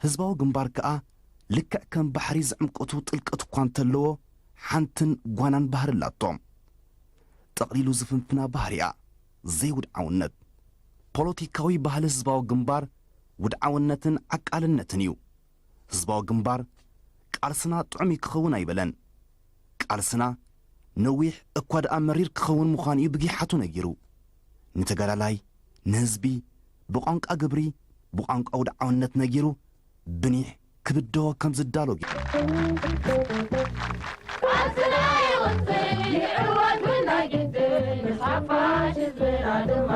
ህዝባዊ ግንባር ከኣ ልክዕ ከም ባሕሪ ዝዕምቀቱ ጥልቀት እኳ እንተለዎ፣ ሓንትን ጓናን ባህሪ ኣላቶ። ጠቕሊሉ ዝፍንፍና ባህሪኣ፣ ዘይውድዓውነት። ፖለቲካዊ ባህሊ ህዝባዊ ግንባር ውድዓውነትን ዓቃልነትን እዩ። ህዝባዊ ግንባር ቃልስና ጥዑም እዩ ክኸውን ኣይበለን። ቃልስና ነዊሕ እኳ ደኣ መሪር ክኸውን ምዃኑ እዩ ብጊሓቱ ነጊሩ። ንተጋዳላይ፣ ንህዝቢ፣ ብቋንቋ ግብሪ፣ ብቋንቋ ውድዓውነት ነጊሩ፣ ብኒሕ ክብደሆ ከም ዝዳሎ ገይሩ። ቃልስና ይቕጽል፣ ይዕወት ውናይ ግድል፣ ምስ ሓፋሽ ህዝብና ድማ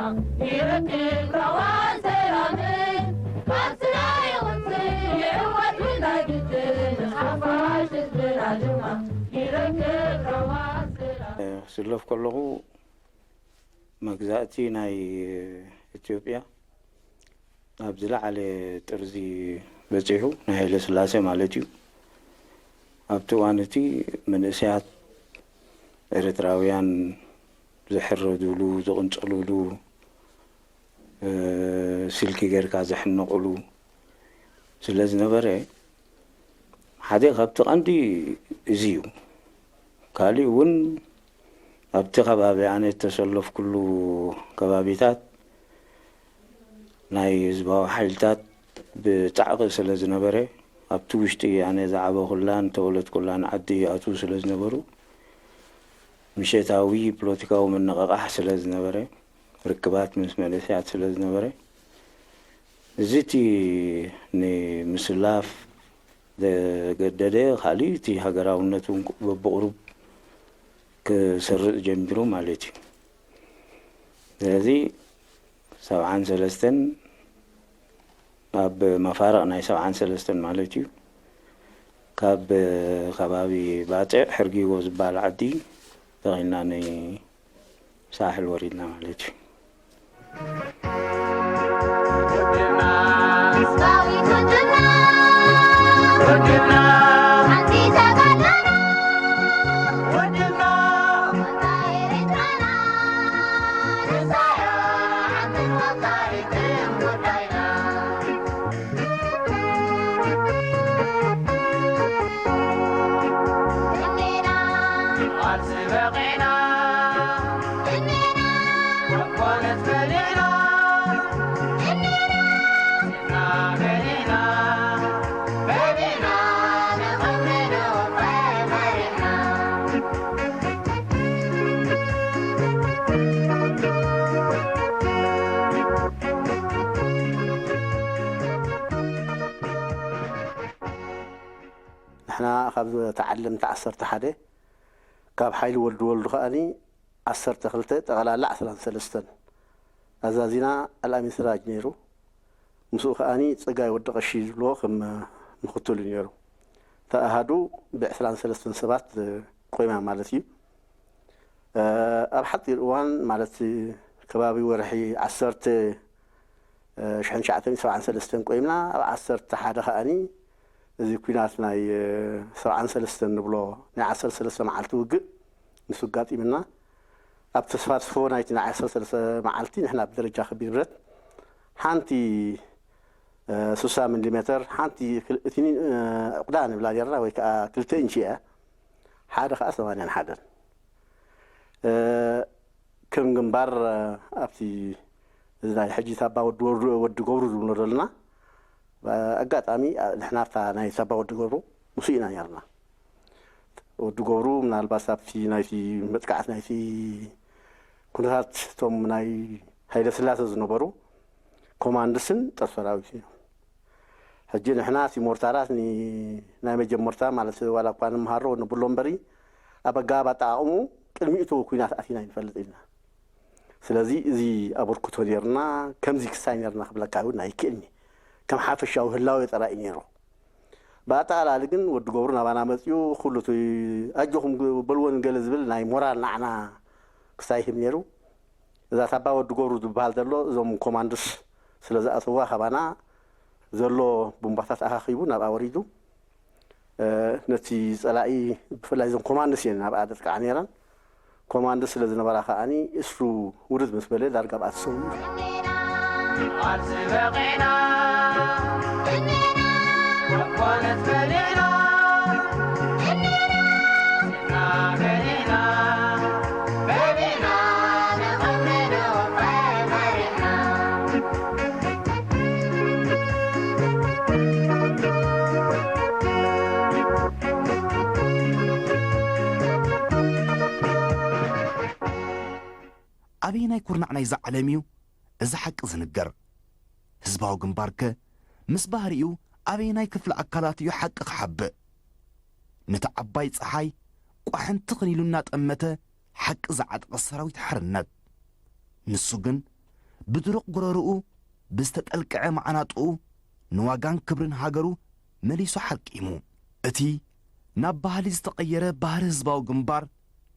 ይረክብ ረዋን ሰላምን። ቃልስና ይቕጽል፣ ይዕወት ውናይ ግድል፣ ምስ ሓፋሽ ህዝብና ድማ ይረክብ ረዋን ሰላምን። ክስለፍ ከለኹ መግዛእቲ ናይ ኢትዮጵያ ናብ ዝለዓለ ጥርዚ በጺሑ፣ ናይ ሃይለ ስላሴ ማለት እዩ። ኣብቲ እዋን እቲ መንእሰያት ኤርትራውያን ዝሕረዱሉ፣ ዝቕንጸሉሉ፣ እ፣ ስልኪ ጌርካ ዝሕነቑሉ ስለ ዝነበረ፣ ሓደ ካብቲ ቀንዲ እዚ እዩ። ካሊእ እውን ኣብቲ ከባቢ ኣነ እተሰለፍኩሉ ከባቢታት ናይ ህዝባዊ ሓይልታት ብጻዕቂ ስለ ዝነበረ፣ ኣብቲ ውሽጢ ኣነ ዝዓበኹላን ዝተወለድኩላን ዓዲ ይኣትዉ ስለ ዝነበሩ፣ ምሸታዊ ፖለቲካዊ ምንቕቓሕ ስለ ዝነበረ፣ ርክባት ምስ መንእሰያት ስለ ዝነበረ፣ እዚ እቲ ንምስላፍ ዘገደደ፣ ካሊእ እቲ ሃገራውነት እውን በብቕሩብ ክሰርጽ ጀሚሩ ማለት እዩ። ስለዚ ሰብዓን ሰለስተን፣ ኣብ መፋርቕ ናይ ሰብዓን ሰለስተን ማለት እዩ፣ ካብ ከባቢ ባጽዕ ሕርጊጎ ዝበሃል ዓዲ ተኺልና ንሳሕል ወሪድና ማለት እዩ። ህዝባዊት ውድብና፣ ውድብና፣ ሓንቲ ተጋድሎና፣ ውድብና፣ ዋልታ ኤርትራና፣ ንሳያ ሓንትን ወካሊትን ጉዳይና። እኔና፣ ቃልሲ በቒዕና፣ እኔና፣ ወኮነት በሊዕና፣ እኔና፣ ስና በሊዕና፣ በሊዕና፣ ንኽብሪ ንወፍሪ መሪሕና። ንሕና ካብ ተዓለምቲ ዓሰርተ ሓደ፣ ካብ ሓይሊ ወዲ ወልዱ ከኣኒ ዓሰርተ ክልተ፣ ጠቕላላ ዓሰርተ ሰለስተ። ኣዛዚና ኣልኣሚን ስራጅ ነይሩ። ምስኡ ከኣኒ ጸጋይ ወዲ ቀሺ ዝብልዎ ከም ምኽትሉ ነይሩ። እታ ኣሃዱ ብዕስራን ሰለስተን ሰባት ቆይማ ማለት እዩ። እ፣ ኣብ ሓጺር እዋን ማለት ከባቢ ወርሒ ዓሰርተ፣ እ፣ ሽሕን ትሽዓተ ሚእትን ሰብዓን ሰለስተን ቆይምና፣ ኣብ ዓሰርተ ሓደ ከኣኒ እዚ ኲናት ናይ፣ እ፣ ሰብዓን ሰለስተን ንብሎ ናይ ዓሰርተ ሰለስተ መዓልቲ ውግእ ምስ ኣጋጢምና፣ ኣብ ተሳትፎ ናይቲ ናይ ዓሰርተ ሰለስተ መዓልቲ ንሕና ብደረጃ ከቢድ ብረት ሓንቲ፣ እ፣ ስሳ ሚሊሜተር፣ ሓንቲ ክል-፣ እትኒ፣ እ፣ ዕቑዳ ንብላ ኔርና፣ ወይ ከኣ ክልተ ኢንቺ እያ። ሓደ ከኣ ሰማንያን ሓደን። እ፣ ከም ግንባር፣ እ፣ ኣብቲ እዚ ናይ ሕጂ ሳባ ወዲ ወሩ-፣ ወዲ ገብሩ ዝብሎ ዘለና፣ እ፣ ኣጋጣሚ፣ እ፣ ንሕና ኣብታ ናይ ሳባ ወዲ ገብሩ ምስኡ ኢና ኔርና። ወዲ ገብሩ ምናልባት ኣብቲ ናይቲ መጥቃዕቲ ናይቲ ኩነታት እቶም ናይ ሃይለ ስላሴ ዝነበሩ ኮማንድስን ጦር ሰራዊትን እዮም። ሕጂ ንሕና እቲ ሞርታራት ኒ-፣ ናይ መጀመርታ ማለት ዋላ እኳ ንምሃሮ ንብሎ እምበሪ፣ ኣብ ኣገባብ ኣጠቓቕሙ ቅድሚኡ እቲ ኲናት ኣቲና ኣይንፈልጥ ኢና። ስለዚ እዚ ኣበርክቶ ኔርና፣ ከምዚ ክሳይ ኔርና ክብለካ እውን ኣይክእልኒ። ከም ሓፈሻዊ ህላዌ ጥራይ እዩ ነይሩ። ብኣጠቓላሊ ግን ወዲ ገብሩ ናባና መጺኡ፣ ኩሉ እቲ ኣጆኹም ግ-፣ በልዎ ንገለ ዝብል ናይ ሞራል ናዕና ክሳይ ይህብ ነይሩ። እዛ ታባ ወዲ ገብሩ ዝበሃል ዘሎ እዞም ኮማንዶስ ስለ ዝኣተዋ፣ ካባና ዘሎ ቡምባታት ኣኻኺቡ ናብኣ ወሪዱ። እ፣ ነቲ ጸላኢ ብፍላይ እዞም ኮማንዶስ እየን ናብኣ ዘጥቅዓ ነይረን። ኮማንዶ ስለ ዝነበራ ከኣኒ እሱ ውርድ ምስ በለ ዳርጋ ብኣቲ ሰው እዩ። ቃልሲ በቒዕና፣ እኔና፣ ኮነት በሊዕና፣ እኒና በሊዕና፣ በሊዕና ንኽብሪ ንወፋይ መሪሕና። ኣበየናይ ኩርናዕ ናይዛ ዓለም እዩ እዚ ሓቂ ዝንገር? ህዝባዊ ግንባርከ ምስ ባህሪኡ ኣበየናይ ክፍሊ ኣካላት እዩ ሓቂ ክሓብእ? ነቲ ዓባይ ጸሓይ ቋሕን ትኽን ኢሉ እናጠመተ ሓቂ ዝዓጠቐ ሰራዊት ሓርነት። ንሱ ግን ብድሩቕ ጉረርኡ ብዝተጠልቅዐ መዓናጥኡ ንዋጋን ክብርን ሃገሩ መሊሱ ሓልቂሙ። እቲ ናብ ባህሊ ዝተቐየረ ባህሪ ህዝባዊ ግንባር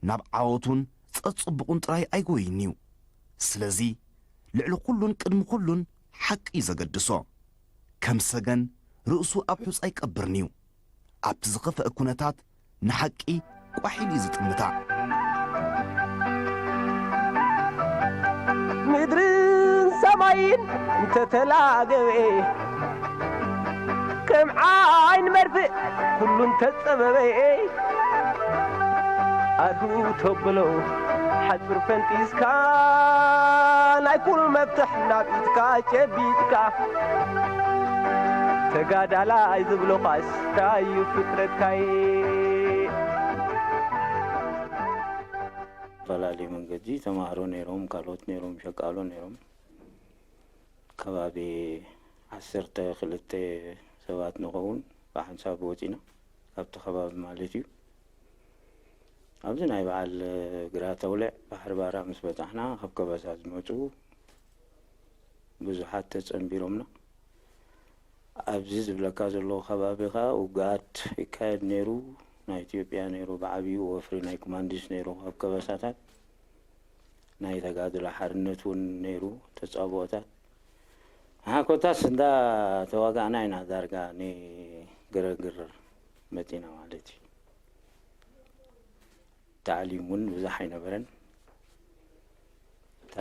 ናብ ዓወቱን ጸጽቡቑን ጥራይ ኣይጎይን'ዩ። ስለዚ ልዕሊ ኩሉን ቅድሚ ኩሉን ሓቂ እዩ ዘገድሶ። ከም ሰገን ርእሱ ኣብ ሑጻ ኣይቀብርን'ዩ። ኣብቲ ዝኸፍአ ኩነታት ንሓቂ ቋሕ ኢሉ እዩ ዝጥምታ። ምድርን ሰማይን እንተተላገበ፣ ከም ዓይን መርፍእ ኩሉ እንተጸበበ፣ ኣርሁ ተብሎ ሓጹር ፈንጢስካ፣ ናይ ኩሉ መፍትሕ ናብ ኢድካ ጨቢጥካ፣ ተጋዳላይ ዝብሎኻስ እንታይ እዩ ፍጥረትካይ? ዝተፈላለየ መንገዲ ተማሃሮ ነይሮም፣ ካልኦት ነይሮም፣ ሸቃሎ ነይሮም። ከባቢ ዓሰርተ ክልተ ሰባት ንኸውን ብሓንሳብ ወፂና ካብቲ ከባቢ ማለት እዩ። ኣብዚ ናይ በዓል ግራ ተውልዕ ባሕሪ ባራ ምስ በፃሕና ካብ ከበሳ ዝመፁ ብዙሓት ተፀንቢሮምና። ኣብዚ ዝብለካ ዘለኹ ከባቢ ኸዓ ውግኣት ይካየድ ነይሩ። ናይ ኢትዮጵያ ነይሩ፣ ብዓብዩ ወፍሪ ናይ ኮማንዲስ ነይሩ ኣብ ከበሳታት። ናይ ተጋድሎ ሓርነት እውን ነይሩ፣ ተጻብኦታት። ሓኮታስ እንዳ ተዋጋእና ኢና ዳርጋ ንግርግር መጺና ማለት እዩ። ታዕሊም እውን ብዙሕ ኣይነበረን። እታ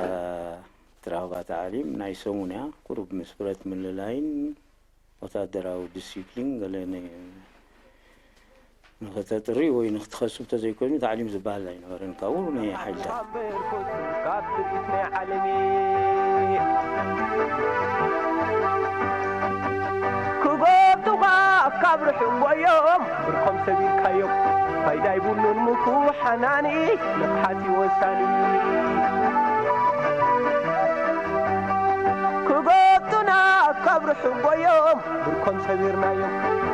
ትራባ ታዕሊም ናይ ሰሙን እያ፣ ቁሩብ ምስ ብረት ምልላይን ወታደራዊ ዲሲፕሊን ገለ ን-፣ ንኽተጥሪ ወይ ንኽትኸስብ ተዘይኮይኑ ታዕሊም ዝበሃል ኣይነበረን ካብኡ ናይ ሓይልታት። ካብ ትርኢት ናይ ዓለሚ ክጎብጡኻ ካብ ርሑቕ ጎዮም ብርኮም ሰቢርካዮም ፋይዳ ይብሉን ምኩ ሓናኒ ንቕሓት እዩ ወሳኒ። ክጎብጡና ካብ ርሑቕ ጎዮም ብርኮም ሰቢርናዮም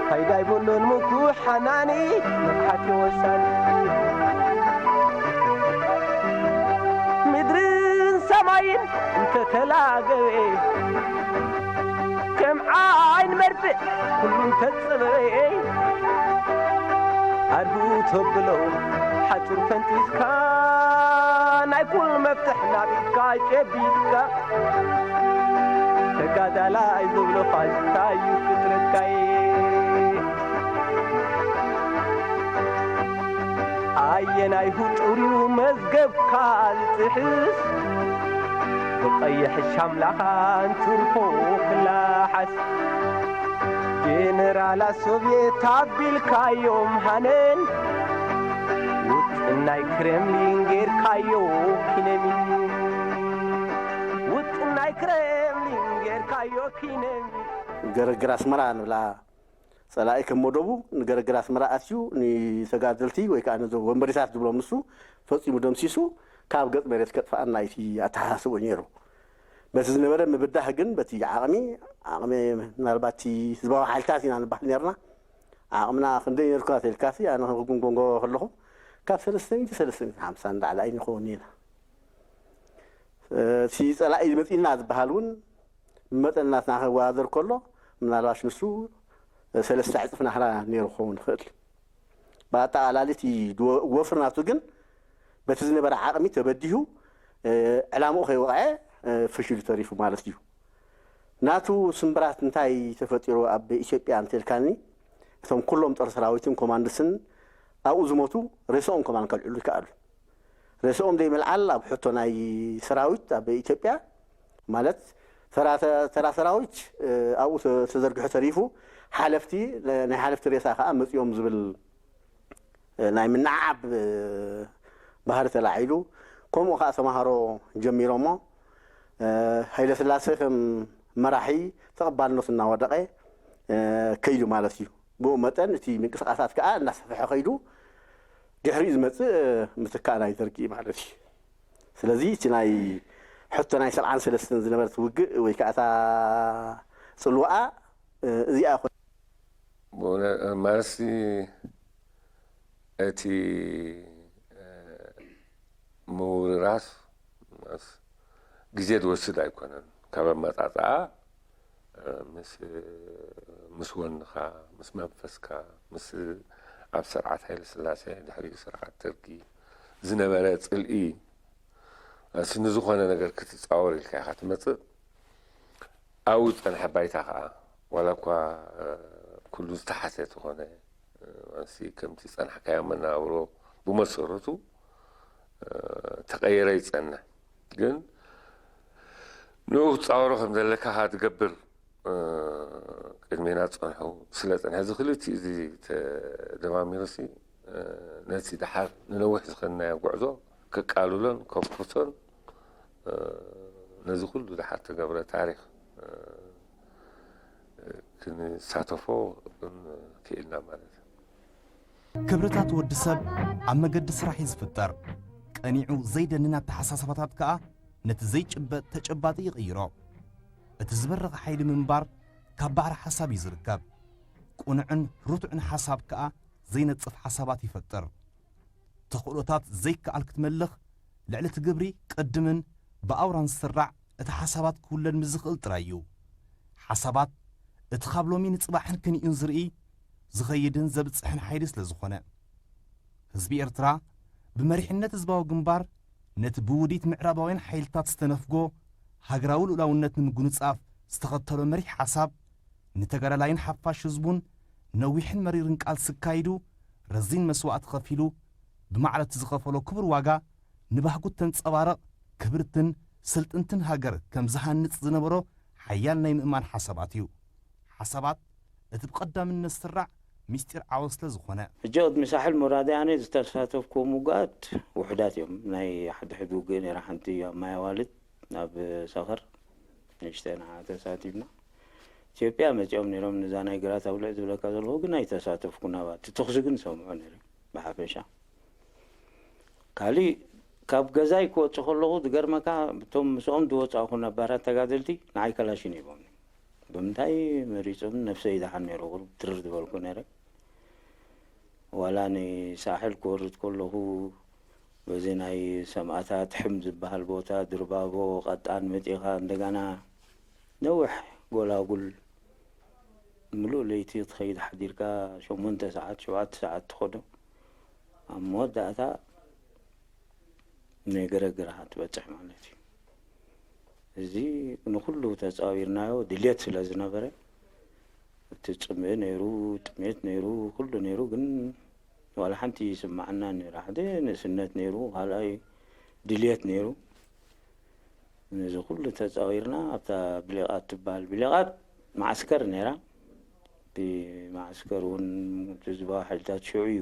ፋይዳ ይብሉን ምኩ ሓናኒ ንቕሓት እዩ ወሳኒ። ምድርን ሰማይን እንተተላገበ ከም ዓይን መርፍእ ኩሉ እንተጸበበ ኣድሁ ተብሎ ሓጹር ፈንጢስካ ናይ ኩሉ መፍትሕ ናብ ኢድካ ጨቢጥካ ተጋዳላይ ዝብሎ ፋሽስታይ እዩ ፍጥረትካይ። ኣየናይ ህጡር እዩ መዝገብካ ዝጥሕስ ብቐይሕ ሻምላኻ እንትርፎ ክላሓስ ጀነራላት ሶቭየት ኣቢልካዮም ሃነን ውጥናይ ክሬምሊን ጌርካዮ ኪነሚን ውጥናይ ክሬምሊን ጌርካዮ ኪነሚን። ገረግር ኣስመራ ንብላ ጸላኢ ከም መደቡ ንገረግር ኣስመራ ኣትዩ ንተጋደልቲ ወይ ከዓ ነዞም ወንበዴታት ዝብሎም ንሱ ፈጺሙ ደምሲሱ ካብ ገጽ መሬት ከጥፍኣና እዩ እቲ ኣተሓሳስብኡ ነይሩ። በቲ ዝነበረ ምብዳህ ግን በቲ ዓቕሚ ዓቕሚ ምናልባት እቲ ህዝባዊ ሓይልታት ኢና ንበሃል ነርና። ዓቕምና ክንደይ ነርኩና ተልካሲ ኣነ ክጉንጎንጎ ከለኹ ካብ ሰለስተ ሚእቲ ሰለስተ ሚእቲ ሓምሳ ንላዕሊ ኣይንኸውን ኢና። እቲ ጸላኢ መጺእና ዝበሃል እውን መጠን ናትና ክወዳደር ከሎ ምናልባሽ ንሱ ሰለስተ ዕጽፍ ናህራ ነይሩ ክኸውን ይኽእል። ብኣጠቓላሊ እቲ ድወ-፣ ወፍሪ ናቱ ግን በቲ ዝነበረ ዓቕሚ ተበዲሁ፣ እ፣ ዕላምኡ ከይወቕዐ፣ እ፣ ፈሽሉ ተሪፉ ማለት እዩ። ናቱ ስምብራት እንታይ ተፈጢሩ ኣብ ኢትዮጵያ እንተልካኒ፣ እቶም ኩሎም ጦር ሰራዊትን ኮማንድስን ኣብኡ ዝሞቱ ሬሳኦም ከማን ከልዕሉ ይከኣሉ። ርእሶም ዘይምልዓል ኣብ ሕቶ ናይ ሰራዊት ኣብ ኢትዮጵያ ማለት ተራ ሰራዊት ኣብኡ ተዘርጊሑ ተሪፉ፣ ሓለፍቲ፣ ናይ ሓለፍቲ ሬሳ ከዓ መፂኦም ዝብል ናይ ምንዓዓብ ባህሪ ተላዒሉ። ከምኡ ከዓ ተምሃሮ ጀሚሮሞ። ሃይለስላሴ ከም መራሒ ተቐባልነቱ እናወደቐ ከይዱ ማለት እዩ። ብኡ መጠን እቲ ምንቅስቃሳት ከዓ እናሰፈሐ ከይዱ ድሕሪኡ ዝመፅእ ምትካእ ናይ ደርጊ ማለት እዩ። ስለዚ እቲ ናይ ሕቶ ናይ ሰብዓን ሰለስተን ዝነበረት ውግእ ወይ ከዓ እታ ፅልዋኣ እዚኣ ኮ ማለትሲ እቲ ምውርራስ ግዜ ዝወስድ ኣይኮነን። ካብ ኣመፃፅኣ ምስ ምስ ወንኻ፣ ምስ መንፈስካ፣ ምስ ኣብ ስርዓት ሃይለ ስላሴ ድሕሪኡ ስርዓት ደርጊ ዝነበረ ፅልኢ ንዝኾነ ነገር ክትፃወር ኢልካ ኢኻ ትመፅእ። ኣብኡ ዝፀንሐ ባይታ ከዓ ዋላ እኳ ኩሉ ዝተሓተ ተኾነ፣ ዋንሲ ከምቲ ዝፀናሕካዮ መነባብሮ ብመሰረቱ ተቐየረ ይፀንሕ። ግን ንኡ ክትፃወሮ ከም ዘለካ ከዓ ትገብር ቅድሜና ዝፀንሑ ስለ ዝፀንሐ፣ እዚ ክልቲኡ እዚ ተደማሚሩሲ ነቲ ደሓር ንነዊሕ ዝኸድናዮ ጉዕዞ ከቃልሎን ከኩሶን ነዚ ኩሉ ደሓር ተገብረ ታሪኽ ክንሳተፎ ክኢልና ማለት እዩ። ክብርታት ወዲ ሰብ ኣብ መገዲ ስራሕ እዩ ዝፍጠር። ቀኒዑ ዘይደንን ኣተሓሳስባታት ከኣ ነቲ ዘይጭበጥ ተጨባጢ ይቕይሮ። እቲ ዝበረኸ ሓይሊ ምንባር ካብ ባዕሪ ሓሳብ እዩ ዝርከብ። ቁኑዕን ርቱዕን ሓሳብ ከኣ ዘይነጽፍ ሓሳባት ይፈጥር። ተኽእሎታት ዘይከኣል ክትመልኽ ልዕሊ እቲ ግብሪ ቅድምን ብኣውራን ዝስራዕ እቲ ሓሳባት ክውለድ ምስ ዝኽእል ጥራይ እዩ። ሓሳባት እቲ ካብ ሎሚ ንጽባሕን ክንዩን ዝርኢ ዝኸይድን ዘብጽሕን ሓይሊ ስለ ዝኾነ። ህዝቢ ኤርትራ ብመሪሕነት ህዝባዊ ግንባር ነቲ ብውዲት ምዕራባውያን ሓይልታት ዝተነፍጎ ሃገራዊ ልኡላውነት ንምጉንጻፍ ዝተኸተሎ መሪሕ ሓሳብ ንተጋዳላይን ሓፋሽ ህዝቡን ነዊሕን መሪርን ቃልሲ ኣካይዱ ረዚን መስዋእቲ ከፊሉ ብማዕረ እቲ ዝኸፈሎ ክቡር ዋጋ ንባህጉ እተንጸባርቕ ክብርትን ስልጥንትን ሃገር ከም ዝሃንጽ ዝነበሮ ሓያል ናይ ምእማን ሓሳባት እዩ። ሓሳባት እቲ ብቐዳምነት ዝስራዕ ምስጢር ዓወት ስለ ዝኾነ። ሕጂ ቅድሚ ሳሕል ሙራደይ ኣነ ዝተሳተፍክዎም ውግኣት ውሑዳት እዮም። ናይ ሕድሕድ ውግእ ነይራ ሓንቲ ኣብ ማይ ኣዋልድ ኣብ ሰኸር ንእሽተይ ንዓ ተሳቲፍና። ኢትዮጵያ መጺኦም ነይሮም ነዛ ናይ ግራት ኣውልዕ ዝብለካ ዘለኹ ግን ኣይተሳተፍኩን ኣብኣ። እቲ ተኹሲ ግን ሰምዖ ነይረ ብሓፈሻ። ካሊእ ካብ ገዛይ ክወጽእ ከለኹ ዝገርመካ እቶም ምስኦም ዝወጻእኹ ነባራት ተጋደልቲ ንዓይ ከላሽን ሂቦምኒ። ብምንታይ መሪጾም ነብሰይ ይደሓን ነይረ ቁሩብ ትርር ዝበልኩ ነይረ። ዋላ ንሳሕል ክወርድ ከለኹ በዚ ናይ ሰማእታት ሕም ዝበሃል ቦታ ድርባቦ ቀጣን መጺኻ እንደገና ነዊሕ ጎላጉል ምሉእ ለይቲ ክትኸይድ ሓዲርካ ሸሞንተ ሰዓት ሸውዓተ ሰዓት ትኸዶ ኣብ መወዳእታ ናይ ገረግር ኢኻ ትበጽሕ ማለት እዩ። እዚ ንኹሉ ተጻዊርናዮ ድልየት ስለ ዝነበረ እቲ ጽምኢ ነይሩ፣ ጥሜት ነይሩ፣ ኩሉ ነይሩ ግን ዋላ ሓንቲ ይስምዓና ነይሩ። ሓደ ንእስነት ነይሩ፣ ካልኣይ ድልየት ነይሩ። ነዚ ኩሉ ተጻዊርና ኣብታ ብሌቓት ትበሃል ብሌቓት መዓስከር ነይራ። ብመዓስከር እውን ህዝባዊ ሓይልታት ሽዑ እዩ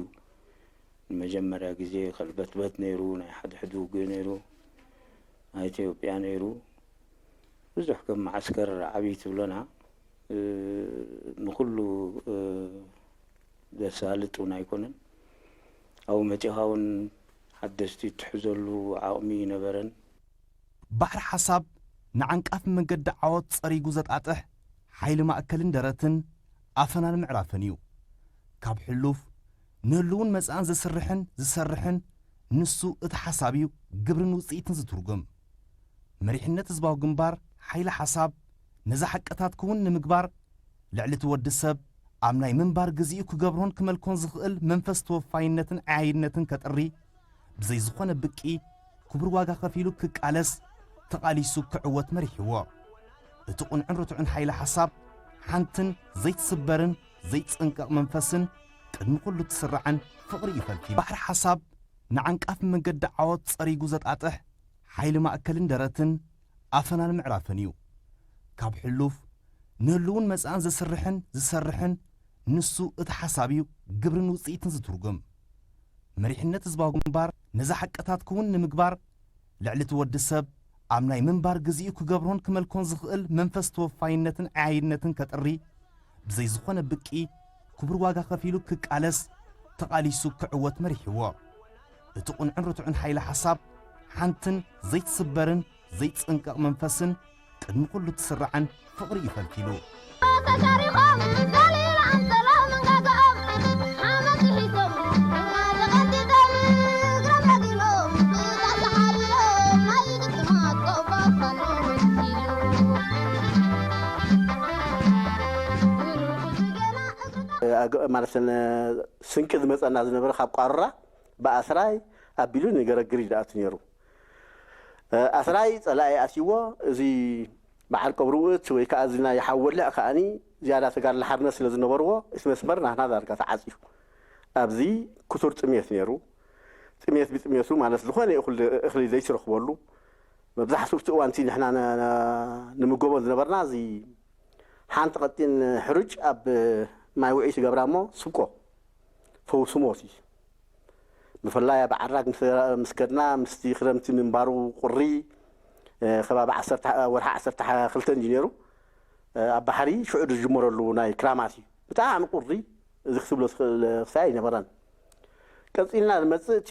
ንመጀመርያ ግዜ ከልበትበት ነይሩ፣ ናይ ሓድሕድ ውግእ ነይሩ፣ ናይ ኢትዮጵያ ነይሩ። ብዙሕ ከም መዓስከር ዓብዪ ትብለና ንኩሉ ዘሳልጥ እውን ኣይኮነን። ኣብኡ መፂኻ እውን ሓደስቲ እትሕዘሉ ዓቕሚ ይነበረን። ባሕሪ ሓሳብ ንዓንቃፊ መገዲ ዓወት ጸሪጉ ዘጣጥሕ ሓይሊ ማእከልን ደረትን ኣፈናን ምዕራፍን እዩ። ካብ ሕሉፍ ንህልውን መጻእን ዘስርሕን ዝሰርሕን ንሱ እቲ ሓሳብ እዩ ግብርን ውጽኢትን ዝትርጉም። መሪሕነት ህዝባዊ ግንባር ሓይሊ ሓሳብ ነዚ ሓቅታት ክውን ንምግባር ልዕሊ እቲ ወዲ ሰብ ኣብ ናይ ምንባር ግዜኡ ክገብሮን ክመልኮን ዝኽእል መንፈስ ተወፋይነትን ዓያይነትን ከጥሪ ብዘይ ዝኾነ ብቂ ክቡር ዋጋ ከፊሉ ክቃለስ ተቓሊሱ ክዕወት መሪሕዎ። እቲ ቁንዕን ርቱዕን ሓይሊ ሓሳብ ሓንትን ዘይትስበርን ዘይትጽንቀቕ መንፈስን ቅድሚ ኩሉ ትስራዕን ፍቕሪ እዩ ፈልፊሉ። ባሕሪ ሓሳብ ንዓንቃፊ መገዲ ዓወት ጸሪጉ ዘጣጥሕ ሓይሊ ማእከልን ደረትን ኣፈናን ምዕራፍን እዩ። ካብ ሕሉፍ ንህልውን መጻእን ዘስርሕን ዝሰርሕን ንሱ እቲ ሓሳብ እዩ ግብርን ውጽኢትን ዝትርጉም። መሪሕነት ህዝባዊ ግንባር ነዚ ሓቅታት ክውን ንምግባር ልዕሊ እቲ ወዲ ሰብ ኣብ ናይ ምንባር ግዜኡ ክገብሮን ክመልኮን ዝኽእል መንፈስ ተወፋይነትን ዓያይነትን ከጥሪ ብዘይ ዝኾነ ብቂ ክቡር ዋጋ ከፊሉ ክቃለስ ተቓሊሱ ክዕወት መሪሕዎ። እቲ ቁንዕን ርቱዕን ሓይሊ ሓሳብ ሓንትን ዘይትስበርን ዘይትጽንቀቕ መንፈስን ቅድሚ ኩሉ ትስራዕን ፍቕሪ እዩ ፈልፊሉ። ተሻሪኾም ዘሊሉ ኣንሰሎም መንጋጋኦም ሓመድ ትሒዞም ተቐንጢጦም እግሮም ረጊሞም እታ ተሓሪሮም ናይ ግጥማት ቆቦ ፈኑ መሲሉ። ኣገ- ማለት ነ- ስንቂ ዝመፀና ዝነበረ ካብ ቋሩራ ብኣስራይ ኣቢሉ ንገረግር እዩ ዝኣቱ ነይሩ። ኣስራይ ፀላኢ ኣትይዎ። እዚ በዓል ቀብሪ ውእት ወይ ከዓ እዚ ናይ ሓወልዕ ከዓኒ ዝያዳ ተጋድሎ ሓርነት ስለ ዝነበርዎ እቲ መስመር ናህና ዳርጋ ተዓፅዩ። ኣብዚ ክቱር ጥሜት ነይሩ። ጥሜት ብጥሜቱ ማለት ዝኾነ ይኹል እኽሊ ዘይትረኽበሉ መብዛሕትኡ እቲ እዋንቲ ንሕና ነ- ነ- ንምገቦ ዝነበርና እዚ ሓንቲ ቀጢን ሕሩጭ ኣብ ማይ ውዒ ትገብራ እሞ ስብቆ ፈውሲ ሞት እዩ። ብፍላይ ኣብ ዓራግ ምስ- ምስ ከድና ምስቲ ክረምቲ ምንባሩ ቁሪ ከባቢ ዓሰርተ ወርሒ ዓሰርተ ክልተ እንጂ ነይሩ ኣብ ባሕሪ ሽዑ ዝጅመረሉ ናይ ክራማት እዩ። ብጣዕሚ ቁሪ እዚ ክትብሎ ትኽእል ክሳይ ኣይነበረን። ቀፂልና ዝመፅእ እቲ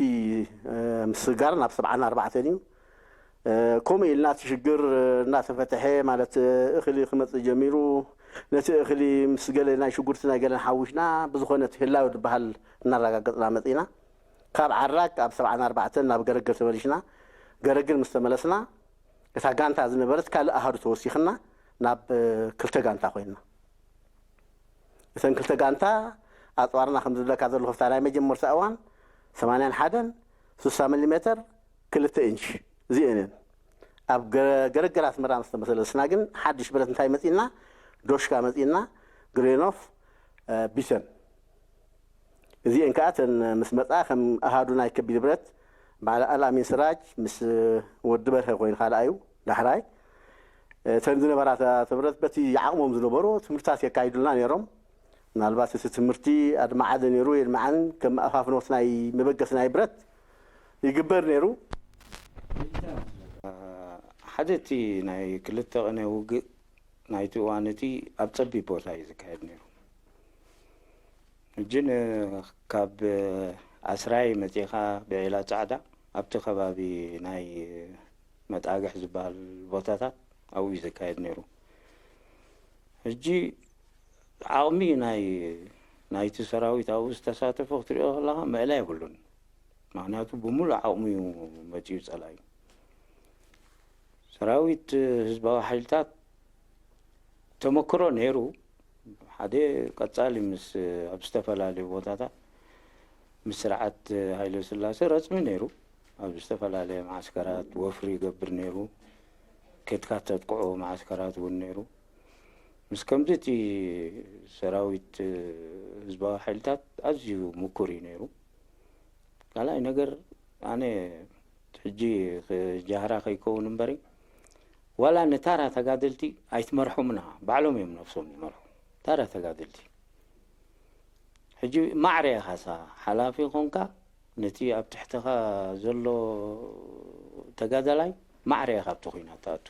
ምስጋር ናብ ሰብዓን ኣርባዕተን እዩ። ከምኡ ኢልና እቲ ሽግር እናተፈትሐ ማለት እኽሊ ክመፅእ ጀሚሩ። ነቲ እኽሊ ምስ ገለ ናይ ሽጉርቲ ናይ ገለን ሓዊስና ብዝኾነ እቲ ህላዊ ዝበሃል እናረጋገፅና መፂና። ካብ ዓራግ ኣብ ሰብዓን ኣርባዕተን ናብ ገረግር ተመሊስና። ገረግር ምስ ተመለስና እታ ጋንታ ዝነበረት ካልእ ኣሃዱ ተወሲኽና ናብ ክልተ ጋንታ ኮይንና። እተን ክልተ ጋንታ ኣፅዋርና ከም ዝብለካ ዘለኹ ፍታ ናይ መጀመርታ እዋን ሰማንያን ሓደን ስሳ ሚሊ ሜተር ክልተ ኢንች እዚአን እየን። ኣብ ገ- ገረገር ኣስመራ ምስ ተመሰለስና ግን ሓድሽ ብረት እንታይ መፂና? ዶሽካ መፂና፣ ግሬኖፍ፣ ቢሰን እዚአን ከዓ እተን ምስ መፃ ከም ኣሃዱ ናይ ከቢድ ብረት በዓል ኣልኣሚን ስራጅ ምስ ወዲ በርሀ ኮይኑ ካልኣዩ ዳሕራይ እተን ዝነበራ ተብረት በቲ ዓቕሞም ዝነበሩ ትምህርታት የካይዱልና ነይሮም። ምናልባት እቲ ትምህርቲ ኣድማዓደ ነይሩ የድማዓን ከም ኣፋፍኖት ናይ መበገሲ ናይ ብረት ይግበር ነይሩ። ሓደ እቲ ናይ ክልተ ቅነ ውግእ ናይቲ እዋን እቲ ኣብ ጸቢብ ቦታ እዩ ዝካየድ ነይሩ። ሕጂ ካብ ኣስራይ መጺኻ ብዒላ ጻዕዳ ኣብቲ ከባቢ ናይ መጣግሕ ዝበሃል ቦታታት ኣብኡ እዩ ዝካየድ ነይሩ። ሕጂ ዓቕሚ ናይ ናይቲ ሰራዊት ኣብኡ ዝተሳተፈ ክትሪኦ ከለኻ መእላ የብሉን። ምክንያቱ ብምሉእ ዓቕሙ እዩ መፂኡ ፀላኢ። ሰራዊት ህዝባዊ ሓይልታት ተመክሮ ነይሩ። ሓደ ቀፃሊ ምስ ኣብ ዝተፈላለዩ ቦታታት ምስ ስርዓት ሃይለ ስላሴ ረፅሚ ነይሩ። ኣብ ዝተፈላለየ መዓስከራት ወፍሪ ይገብር ነይሩ። ኬድካ ተጥቅዖ መዓስከራት እውን ነይሩ። ምስ ከምዚ እቲ ሰራዊት ህዝባዊ ሓይልታት ኣዝዩ ምኩር እዩ ነይሩ። ካልኣይ ነገር ኣነ ሕጂ ጃህራ ከይከውን እምበሪ ዋላ ንታራ ተጋደልቲ ኣይትመርሖምን ኢኻ፣ ባዕሎም እዮም ነብሶም ዝመርሑ ታራ ተጋደልቲ። ሕጂ ማዕረ ኢኻ ሳ ሓላፊ ኮንካ ነቲ ኣብ ትሕተኻ ዘሎ ተጋዳላይ ማዕረ ኢኻ ኣብቲ ኹናት ትኣቱ።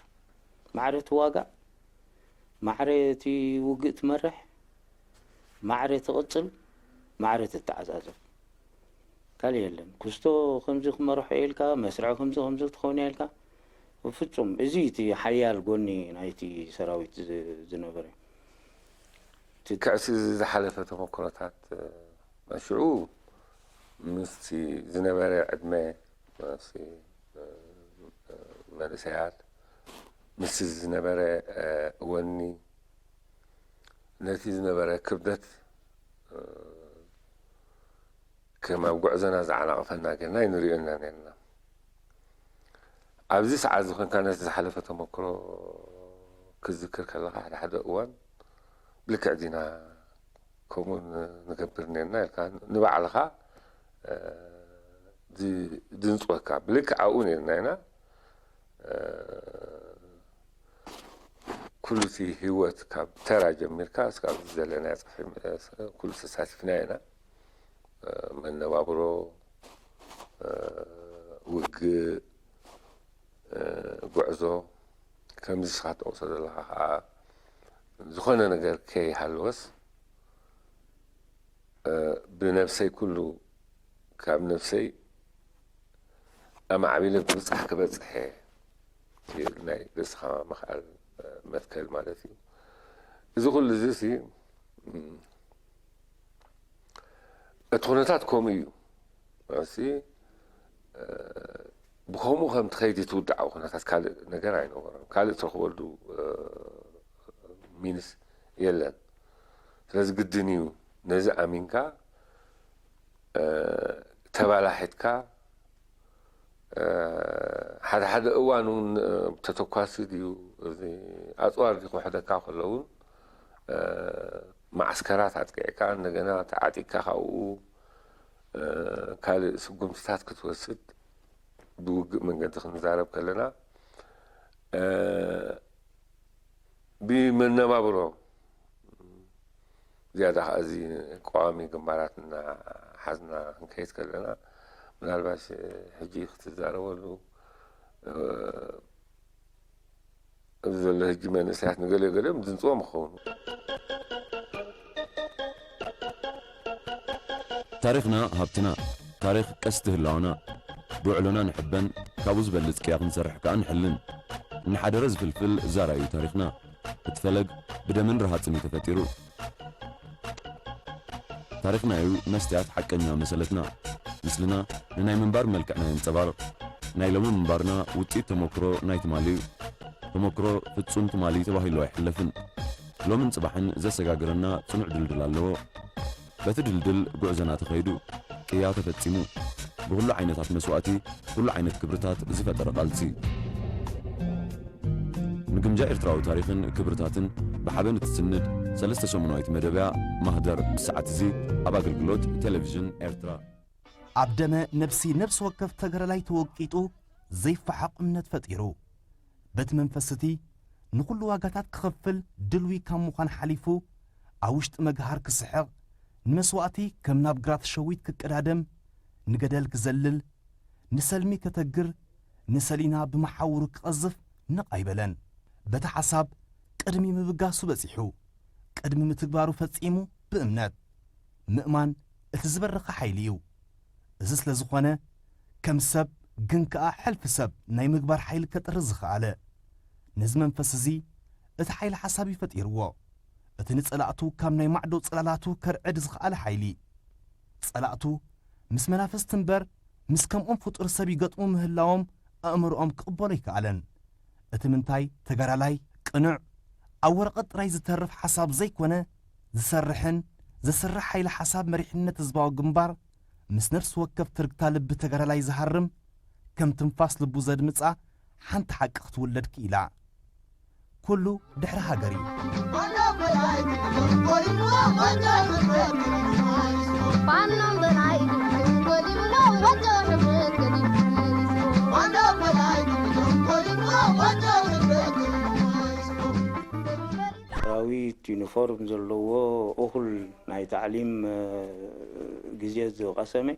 ማዕረ ትዋጋእ፣ ማዕረ እቲ ውግእ ትመርሕ፣ ማዕረ ትቕጽል፣ ማዕረ ትተዓጻጸፍ። ካልእ የለን። ኩስቶ ከምዚ ክመርሖ ኢልካ፣ መስርዕ ከምዚ ከምዚ ክትኸውን ኢልካ፣ ፍጹም እዚ እቲ ሓያል ጎኒ ናይቲ ሰራዊት ዝነበረ። ከዕሲ ዝሓለፈ ተመክሮታት ሽዑ ምስቲ ዝነበረ ዕድመ መንእሰያት ምስቲ ዝነበረ ወኒ ነቲ ዝነበረ ክብደት ከም ኣብ ጉዕዞና ዝዓናቕፈና ጌርና ኣይንሪኦን ኢና ነርና። ኣብዚ ሰዓት እዚ ኮንካ ነቲ ዝሓለፈ ተመክሮ ክትዝክር ከለኻ ሓደ ሓደ እዋን ብልክዕ ዲና ከምኡ ንገብር ነርና ኢልካ ንባዕልኻ ድንፅወካ። ብልክዕ ኣብኡ ነርና ኢና። ኩሉ እቲ ህይወት ካብ ተራ ጀሚርካ እስካብ ዘለናዮ ጽፍሒ ኩሉ ተሳቲፍና ኢና። መነባብሮ፣ ውግእ፣ ጉዕዞ፣ ከምዚ ስኻ ትጠቕሶ ዘለኻ ከዓ ዝኾነ ነገር ከይሃለወስ ብነብሰይ ኩሉ ካብ ነብሰይ ኣማዕቢለ ብብጻሕ ክበጽሕ እየ። እቲ ናይ ርእስኻ ምኽኣል መትከል ማለት እዩ። እዚ ኩሉ እዚ ሲ እቲ ኩነታት ከምኡ እዩ። እሲ ብከምኡ ከም ትኸይድ ትውድዓዊ ኩነታት ካልእ ነገር ኣይነበሮም። ካልእ ትረኽበሉ ሚንስ የለን። ስለዚ ግድን እዩ ነዚ ኣሚንካ ተባላሒትካ ሓደ ሓደ እዋን እውን ተተኳሲ ድዩ ኣፅዋር ድዩ ክውሕደካ ከሎ እውን ማዓስከራት ኣጥቂዕካ እንደገና ተዓጢቅካ ካብኡ ካልእ ስጉምትታት ክትወስድ ብውግእ መንገዲ ክንዛረብ ከለና ብመነባብሮ ዝያዳ ከኣ እዚ ቀዋሚ ግንባራት እናሓዝና ክንከይድ ከለና ምናልባሽ ሕጂ ክትዛረበሉ እዚ ዘሎ ሕጂ መንእሰያት ንገለ ገሊኦም ዝንፅዎም ይኸውን። ታሪኽና ሃብትና፣ ታሪኽ ቀስቲ ህላወና፣ ብውዕሎና ንሕበን፣ ካብኡ ዝበልጽ ቅያ ክንሰርሕ ከኣ ንሕልን። እናሓደረ ዝፍልፍል ዛራ እዩ ታሪኽና። እቲ ፈለግ ብደምን ርሃጽን እዩ ተፈጢሩ። ታሪኽና እዩ መስትያት ሓቀኛ መሰለትና። ምስልና ንናይ ምንባር መልክዕና የንጸባርቕ። ናይ ሎሚ ምንባርና ውጽኢት ተመክሮ ናይ ትማሊ እዩ። ተመክሮ ፍጹም ትማሊ ተባሂሉ ኣይሕለፍን። ሎምን ጽባሕን ዘሰጋግረና ጽኑዕ ድልድል ኣለዎ። በቲ ድልድል ጉዕዞና ተኸይዱ፣ ቅያ ተፈጺሙ። ብኹሉ ዓይነታት መስዋእቲ፣ ኩሉ ዓይነት ክብርታት ዝፈጠረ ቃልሲ። ንግምጃ ኤርትራዊ ታሪኽን ክብርታትን ብሓበን እትስንድ ሰለስተ ሰሙናዊት መደብያ ማህደር ሰዓት እዚ ኣብ ኣገልግሎት ቴሌቪዥን ኤርትራ። ኣብ ደመ ነብሲ ነብሲ ወከፍ ተጋዳላይ ተወቂጡ ዘይፈሓቕ እምነት ፈጢሩ። በቲ መንፈስ እቲ ንኹሉ ዋጋታት ክኸፍል ድልዊ ካብ ምዃን ሓሊፉ ኣብ ውሽጢ መግሃር ክስሕቕ፣ ንመስዋእቲ ከም ናብ ግራት ሸዊት ክቀዳደም፣ ንገደል ክዘልል፣ ንሰልሚ ከተግር፣ ንሰሊና ብመሓውሩ ክቐዝፍ ነቕ ኣይበለን። በቲ ሓሳብ ቅድሚ ምብጋሱ በጺሑ፣ ቅድሚ ምትግባሩ ፈጺሙ ብእምነት። ምእማን እቲ ዝበረኸ ሓይሊ እዩ። እዚ ስለ ዝኾነ ከም ሰብ ግን ከኣ ሕልፊ ሰብ ናይ ምግባር ሓይሊ ከጥሪ ዝኸኣለ። ነዚ መንፈስ እዚ እቲ ሓይሊ ሓሳብ እዩ ፈጢርዎ። እቲ ንጸላእቱ ካብ ናይ ማዕዶ ጽላላቱ ከርዕድ ዝኸኣለ ሓይሊ። ጸላእቱ ምስ መናፍስቲ እምበር ምስ ከምኦም ፍጡር ሰብ ይገጥሙ ምህላዎም ኣእምሮኦም ክቕበሎ ኣይከኣለን። እቲ ምንታይ ተጋዳላይ ቅኑዕ ኣብ ወረቐት ጥራይ ዝተርፍ ሓሳብ ዘይኮነ ዝሰርሕን ዘስርሕ ሓይሊ ሓሳብ መሪሕነት ህዝባዊ ግንባር ምስ ነፍሲ ወከፍ ትርግታ ልቢ ተጋዳላይ ዝሃርም ከም ትንፋስ ልቡ ዘድምጻ ሓንቲ ሓቂ ክትውለድ ክኢላ። ኩሉ ድሕሪ ሃገር እዩ። ሰራዊት ዩኒፎርም ዘለዎ እኹል ናይ ታዕሊም ግዜ ዝቐሰመ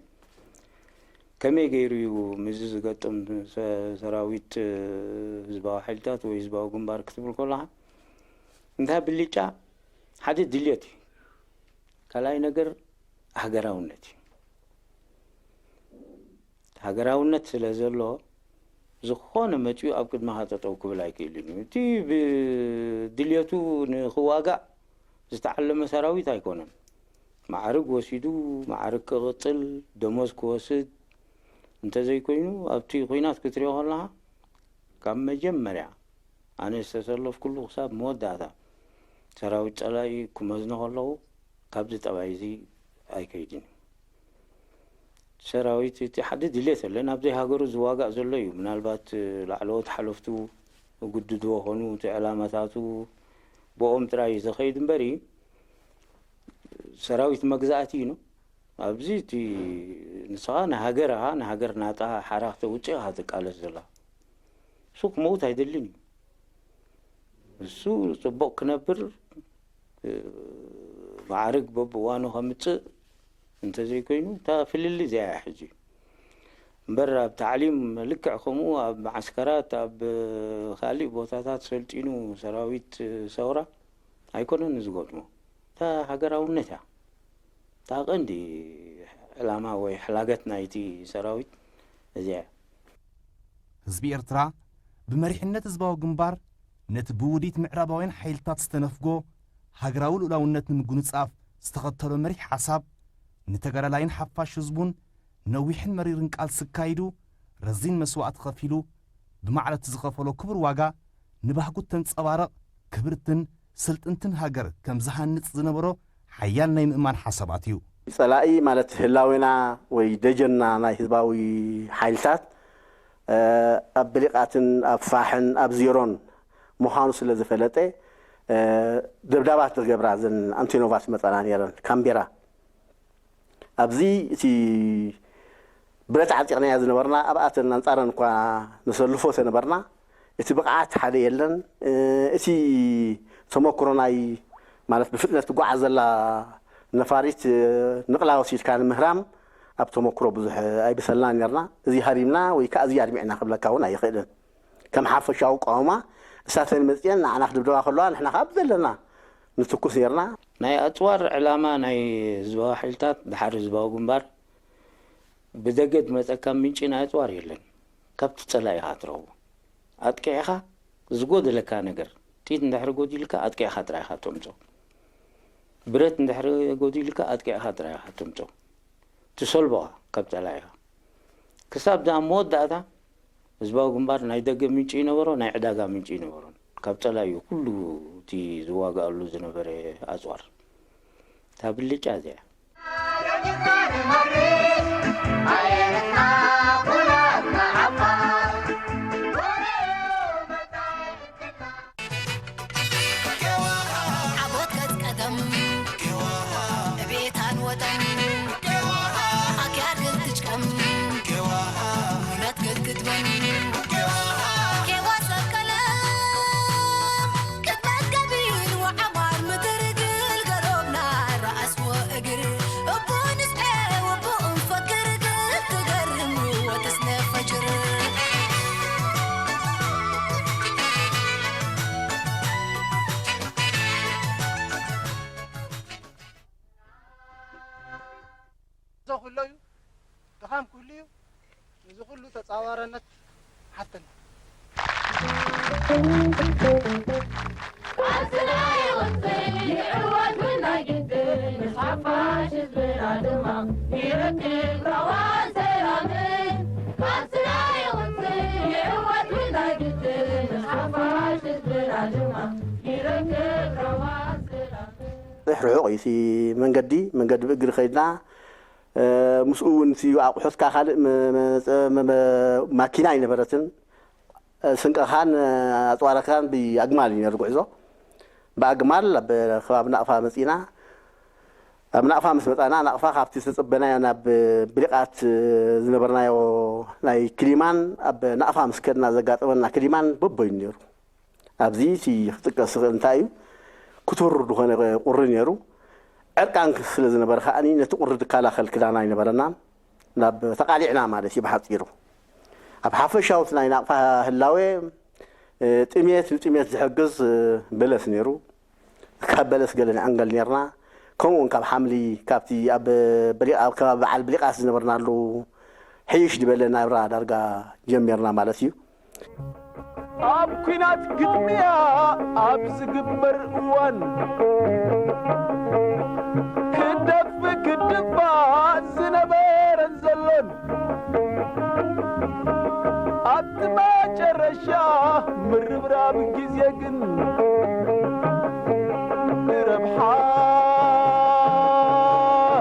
ከመይ ገይሩ እዩ ምስዚ ዝገጥም ሰራዊት ህዝባዊ ሓይልታት ወይ ህዝባዊ ግንባር ክትብል ከለኻ እንታይ ብልጫ ሓደ ድልየት እዩ። ካልኣይ ነገር ሃገራውነት እዩ። ሃገራውነት ስለ ዘሎ ዝኾነ መፂኡ ኣብ ቅድመኻ ጠጠው ክብል ኣይክእልን እዩ። እቲ ብድልየቱ ንክዋጋእ ዝተዓለመ ሰራዊት ኣይኮነን። ማዕርግ ወሲዱ ማዕርግ ክቕፅል ደሞዝ ክወስድ እንተዘይኮይኑ ኣብቲ ኹናት ክትሪኦ ከለኻ ካብ መጀመርያ ኣነ ዝተሰለፍኩሉ ክሳብ መወዳእታ ሰራዊት ፀላኢ ክመዝኖ ከለኹ ካብዚ ጠባይ እዚ ኣይከይድን እዩ። ሰራዊት እቲ ሓደ ድሌት ኣለ ናብ ዘይሃገሩ ዝዋጋእ ዘሎ እዩ። ምናልባት ላዕለዎት ሓለፍቱ ግድድዎ ኾኑ እቲ ዕላማታቱ ብኦም ጥራይ እዩ ዝኸይድ እምበሪ ሰራዊት መግዛእቲ እዩ። ኣብዚ እቲ ንስኻ ንሃገር ኢኻ ንሃገር ናጣ ሓራ ክተውፅእ ኢኻ ትቃለስ ዘላ። እሱ ክመውት ኣይደልን እዩ። እሱ ጽቡቕ ክነብር፣ እ፣ ማዕርግ በብእዋኑ ከምጽእ እንተዘይኮይኑ፣ እታ ፍልልይ እዚኣ እያ ሕጂ። እምበር ኣብ ታዕሊም ልክዕ ከምኡ ኣብ መዓስከራት፣ ኣብ ካልእ ቦታታት ሰልጢኑ ሰራዊት ሰውራ ኣይኮነን ዝገጥሞ። እታ ሃገራውነት እያ። እታ ቀንዲ ዕላማ ወይ ሕላገት ናይቲ ሰራዊት እዚኣ እያ። ህዝቢ ኤርትራ ብመሪሕነት ህዝባዊ ግንባር ነቲ ብውዲት ምዕራባውያን ሓይልታት ዝተነፍጎ ሃገራዊ ልኡላውነት ንምጉንጻፍ ዝተኸተሎ መሪሕ ሓሳብ፣ ንተጋዳላይን ሓፋሽ ህዝቡን ነዊሕን መሪርን ቃልሲ ኣካይዱ፣ ረዚን መስዋእቲ ከፊሉ፣ ብማዕረ እቲ ዝኸፈሎ ክቡር ዋጋ ንባህጉ እተንጸባርቕ ክብርትን ስልጥንትን ሃገር ከም ዝሃንጽ ዝነበሮ ሓያል ናይ ምእማን ሓሳባት እዩ። ጸላኢ ማለት ህላዌና ወይ ደጀንና ናይ ህዝባዊ ሓይልታት ኣብ ብሊቓትን ኣብ ፋሕን ኣብ ዜሮን ምዃኑ ስለ ዝፈለጠ ደብዳባት ዝገብራ እዘን ኣንቶኖቫ ዝመጻና ነይረን ካምቤራ ኣብዚ እቲ ብረት ዓጢቕናዮ ዝነበርና ኣብኣተን ኣንጻረን እኳ ነሰልፎ ተነበርና እቲ ብቕዓት ሓደ የለን እቲ ተመክሮ ናይ ማለት ብፍጥነት ትጓዓዝ ዘላ ነፋሪት ንቕላ ወሲድካ ንምህራም ኣብ ተመክሮ ብዙሕ ኣይበሰልናን ነርና እዚ ሃሪምና ወይ ከዓ እዚ ኣድሚዕና ክብለካ እውን ኣይኽእልን ከም ሓፈሻዊ ቃውማ እሳተን መፅየን ንዓና ክድብደባ ከለዋ ንሕና ከዓ ብዘለና ንትኩስ ነርና ናይ ኣፅዋር ዕላማ ናይ ህዝባዊ ሓይልታት ድሓር ህዝባዊ ግንባር ብደገ ዝመፀካ ምንጪ ናይ ኣፅዋር የለን ካብቲ ፀላኢ ኢኻ ትረኽቦ ኣጥቂዕኻ ዝጎደለካ ነገር ጥይት እንድሕሪ ጎዲልካ ኣጥቂዕኻ ጥራይ ኢኻ ተምፅኦ ብረት እንድሕሪ ጎዲልካ ኣጥቂዕካ ጥራይ ኢኻ ተምፅኦ ትሰልቦ ኢኻ ካብ ፀላኢኻ ክሳብ ዳ መወዳእታ ህዝባዊ ግንባር ናይ ደገ ምንጪ ይነበሮ ናይ ዕዳጋ ምንጪ ይነበሮን ካብ ፀላዩ ኩሉ እቲ ዝዋጋኣሉ ዝነበረ ኣፅዋር እታ ብልጫ እዚኣ ጉዕዞ ኩሎ እዩ፣ ድኻም ኩሉ እዩ። እዚ ኩሉ ተጻዋረነት ሓተና። ቃልስና ይቕጽል ይዕወት ብናይ ግድን ምስ ሓፋሽ ህዝብና ድማ ይረክብ ራዋን ሰላምን ቃልስና ይቕጽል ይዕወት ብናይ ግድን ምስ ሓፋሽ ህዝብና ድማ ይረክብ ራዋን ሰላምን ርሑቕ እዩ እቲ መንገዲ መንገዲ ብእግሪ ከይድና ምስኡ እውን እቲ ኣቑሑትካ ካልእ ማኪና ኣይነበረትን ስንቅኻን ኣፅዋርካን ብኣግማል እዩ ነሩ ጉዕዞ ብኣግማል ኣብ ከባቢ ናቕፋ መፂና ኣብ ናቕፋ ምስ መፃና ናቕፋ ካብቲ ዝተፀበናዮ ናብ ብሊቓት ዝነበርናዮ ናይ ክሊማን ኣብ ናቕፋ ምስ ከድና ዘጋጠመና ክሊማን በቦይ ነሩ ኣብዚ እቲ ክጥቀስ ዝኽእል እንታይ እዩ ክቱር ዝኾነ ቁሪ ነሩ ዕርቃን ስለ ዝነበረ ከዓኒ ነቲ ቁሪ ዝከላኸል ክዳን ኣይነበረናን ናብ ተቃሊዕና ማለት እዩ ብሓፂሩ ኣብ ሓፈሻውት ናይ ናቕፋ ህላዌ ጥሜት ንጥሜት ዝሕግዝ በለስ ነሩ ካብ በለስ ገለ ንዕንገል ነርና ከምኡውን ካብ ሓምሊ ካብቲ ኣብ በዓል ብሊቃት ዝነበርናሉ ሕይሽ ዝበለ ናብራ ዳርጋ ጀሚርና ማለት እዩ ኣብ ኲናት ግጥምያ ኣብ ዝግበር እዋን ክደፍ ክድፋእ ዝነበረን ዘሎን ኣብቲ መጨረሻ ምርብራብ ግዜ ግን ንረብሓ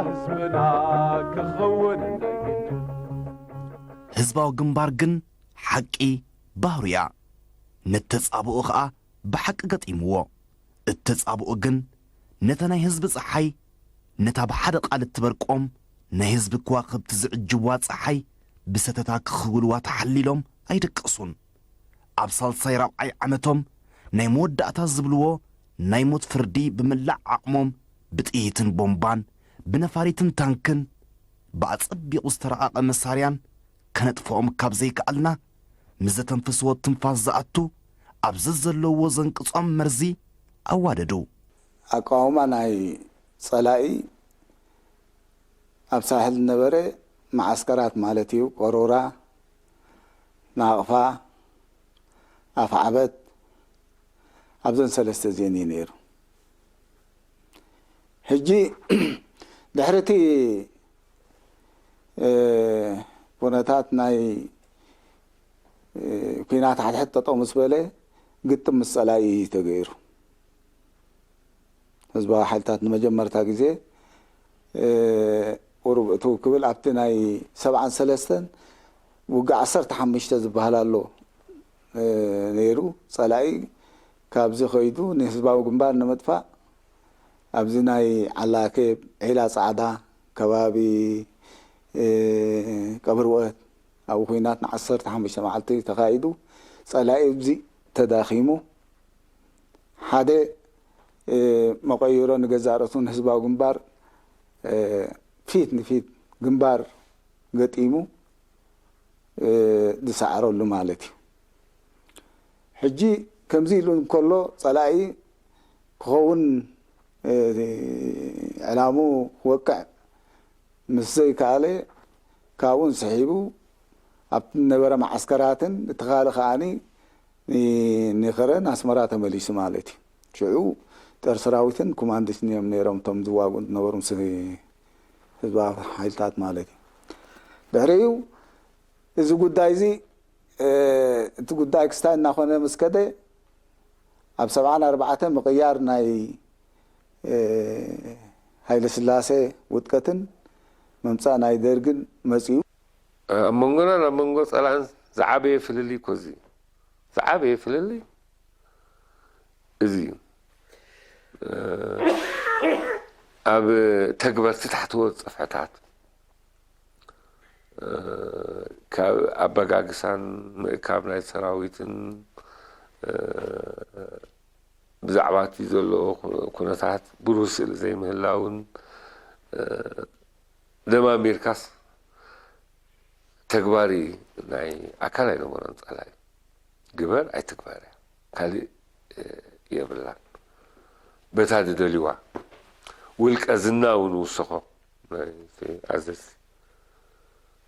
ህዝብና ክኸውን ናይ ግድን። ህዝባዊ ግንባር ግን ሓቂ ባህሩ እያ። ነቲ ተጻብኦ ኸኣ ብሓቂ ገጢምዎ። እቲ ተጻብኦ ግን ነታ ናይ ህዝቢ ጸሓይ፣ ነታ ብሓደ ቃል እትበርቆም ናይ ህዝቢ ከዋኽብቲ ዝዕጅብዋ ጸሓይ ብሰተታ ክኽውልዋ ተሓሊሎም ኣይደቀሱን። ኣብ ሳልሳይ ራብዓይ ዓመቶም ናይ መወዳእታ ዝብልዎ ናይ ሞት ፍርዲ ብመላእ ዓቕሞም ብጥይትን ቦምባን ብነፋሪትን ታንክን ብኣጸቢቑ ዝተረቓቐ መሳርያን ከነጥፍኦም ካብ ዘይከኣልና፣ ምስ ዘተንፍስዎ ትንፋስ ዝኣቱ ኣብ ዘዘለውዎ ዘንቅጾም መርዚ ኣዋደዱ። ኣቃውማ ናይ ጸላኢ ኣብ ሳሕል ዝነበረ መዓስከራት ማለት እዩ። ቆሮራ፣ ናቕፋ፣ ኣፍዓበት፣ ኣብዘን ሰለስተ እዚአን እዩ ነይሩ። ሕጂ ድሕሪ እቲ ኩነታት ናይ ኩናት ሓድሕድ ጠጠው ምስ በለ ግጥም ምስ ጸላኢ እዩ ተገይሩ። ህዝባዊ ሓይልታት ንመጀመርታ ግዜ ቁሩብ እትው ክብል ኣብቲ ናይ ሰብዓን ሰለስተን ውግእ ዓሰርተ ሓሙሽተ ዝበሃል ኣሎ ነይሩ። ጸላኢ ካብዚ ከይዱ ንህዝባዊ ግንባር ንምጥፋእ ኣብዚ ናይ ዓላኬብ ዒላ ጻዕዳ ከባቢ ቀብርወት ኣብኡ ኩናት ንዓሰርተ ሓሙሽተ መዓልቲ ተኻይዱ። ጸላኢ ኣብዚ ተዳኺሙ ሓደ መቐይሮ ንገዛእ ርእሱ ንህዝባዊ ግንባር ፊት ንፊት ግንባር ገጢሙ ዝሰዓረሉ ማለት እዩ። ሕጂ ከምዚ ኢሉ እንከሎ ጸላኢ ክኸውን ዕላሙ ክወቅዕ ምስ ዘይከኣለ ካብኡ ስሒቡ ኣብቲ ነበረ መዓስከራትን እቲ ካልእ ከዓኒ ንኸረን ኣስመራ ተመሊሱ ማለት እዩ። ሽዑ ጦር ሰራዊትን ኮማንዶችን እዮም ነይሮም እቶም ዝዋግኡ ዝነበሩ ምስ ህዝባዊ ሓይልታት ማለት እዩ። ድሕሪኡ እዚ ጉዳይ እዚ እቲ ጉዳይ ክስታይ እናኾነ ምስ ከደ ኣብ ሰብዓን ኣርባዕተ ምቕያር ናይ ሃይለ ስላሴ ውድቀትን ምምፃእ ናይ ደርግን መፂኡ። ኣብ መንጎናን ኣብ መንጎ ፀላእን ዝዓበየ ፍልልይ እኮ እዚ እዩ። ዝዓበየ ፍልልይ እዚ እዩ። ኣብ ተግበርቲ ታሕተዎት ፀፍሕታት ካብ ኣበጋግሳን ምእካብ ናይ ሰራዊትን ብዛዕባ እቲ ዘሎ ኩነታት ብሩህ ስእሊ ዘይምህላውን ደማሚርካስ ተግባሪ ናይ ኣካል ኣይነበሮን ጸላኢ። ግበር ኣይትግበር እያ። ካልእ የብላን። በታ ዝደልዋ ውልቀ ዝና እውን ውሰኾ ኣዘዝቲ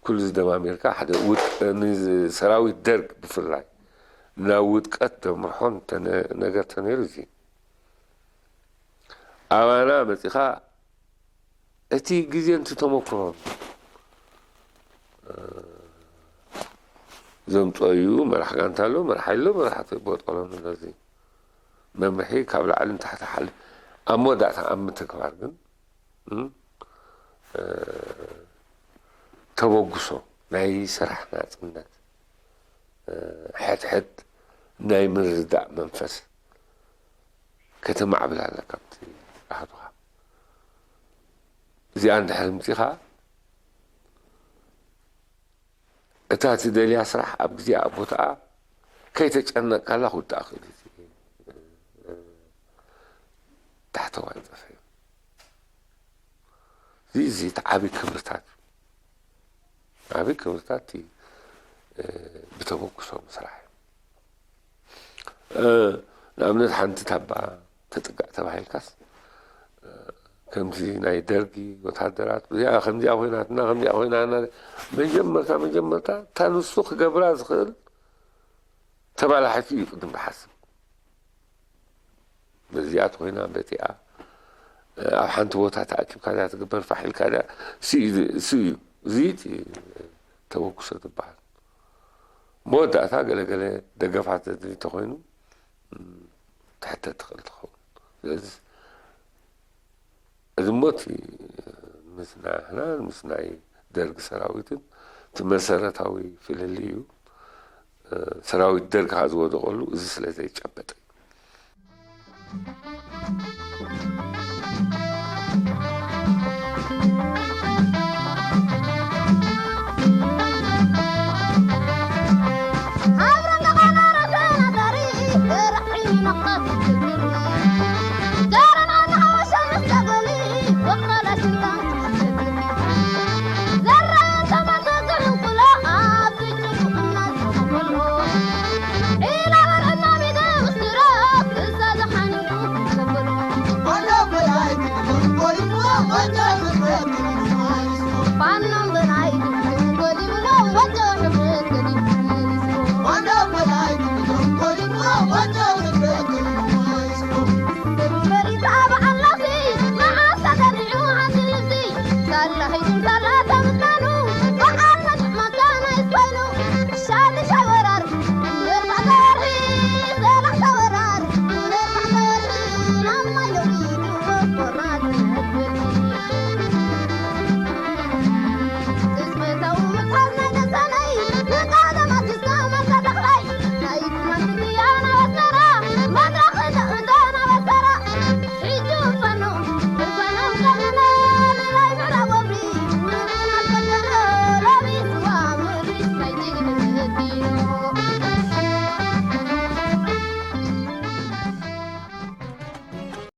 ኩሉ ዝደማሚርካ ሓደ ውድ ንሰራዊት ደርግ ብፍላይ ናብ ውድቀት ደምርሖን ነገር ተነይሩ እዚ ኣባና መፂኻ እቲ ግዜን እቲ ተመክሮን ዘምፀዩ መራሕ ጋንታ ኣሎ፣ መራሕ ሓይሊ ኣሎ፣ መራሕ ቦጠሎ ኣሎ። እዚ መምርሒ ካብ ላዕሊ ንታሕቲ ሓሊ ኣብ መወዳእታ ኣብ ምትግባር ግን ተበግሶ ናይ ስራሕ ናፅነት ሕድሕድ ናይ ምርዳእ መንፈስ ከተማዕብል ኣለካ ኣብቲ ኣሃዱኻ። እዚኣ እንድሕር ምፂኻ እታ ትደልያ ስራሕ ኣብ ግዜ ኣብ ቦታኣ ከይተጨነቅካላ ክውዳእ ክእል እዩ። ታሕተዋይ ጠፊኡ እዚ እዚ እቲ ዓብዪ ክብርታት ዓብዪ ክብርታት እቲ ብተበግሶ ምስራሕ እዩ። ንኣብነት ሓንቲ ታባ ተጥቃዕ ተባሂልካስ ከምዚ ናይ ደርጊ ወታደራት እዚኣ ከምዚኣ ኮይናትና ከምዚኣ ኮይናና መጀመርታ መጀመርታ እታ ንሱ ክገብራ ዝኽእል ተባላሒቱ እዩ ቅድም ዝሓስብ። በዚኣ ተኮይና በቲኣ ኣብ ሓንቲ ቦታ ተኣኪብካ እያ ትግበር ፋሕ ኢልካ እያ ስኡ እዩ እዚ ተበግሶ ትበሃል። መወዳእታ ገለገለ ደገፋት ተኮይኑ ትሕተት ትኽእል ትኸውን። ስለዚ እዚ ሞት ምስ ናሕና ምስ ናይ ደርግ ሰራዊትን እቲ መሰረታዊ ፍልልይ እዩ። ሰራዊት ደርግ ከዓ ዝወደቀሉ እዚ ስለ ዘይጨበጠ እዩ።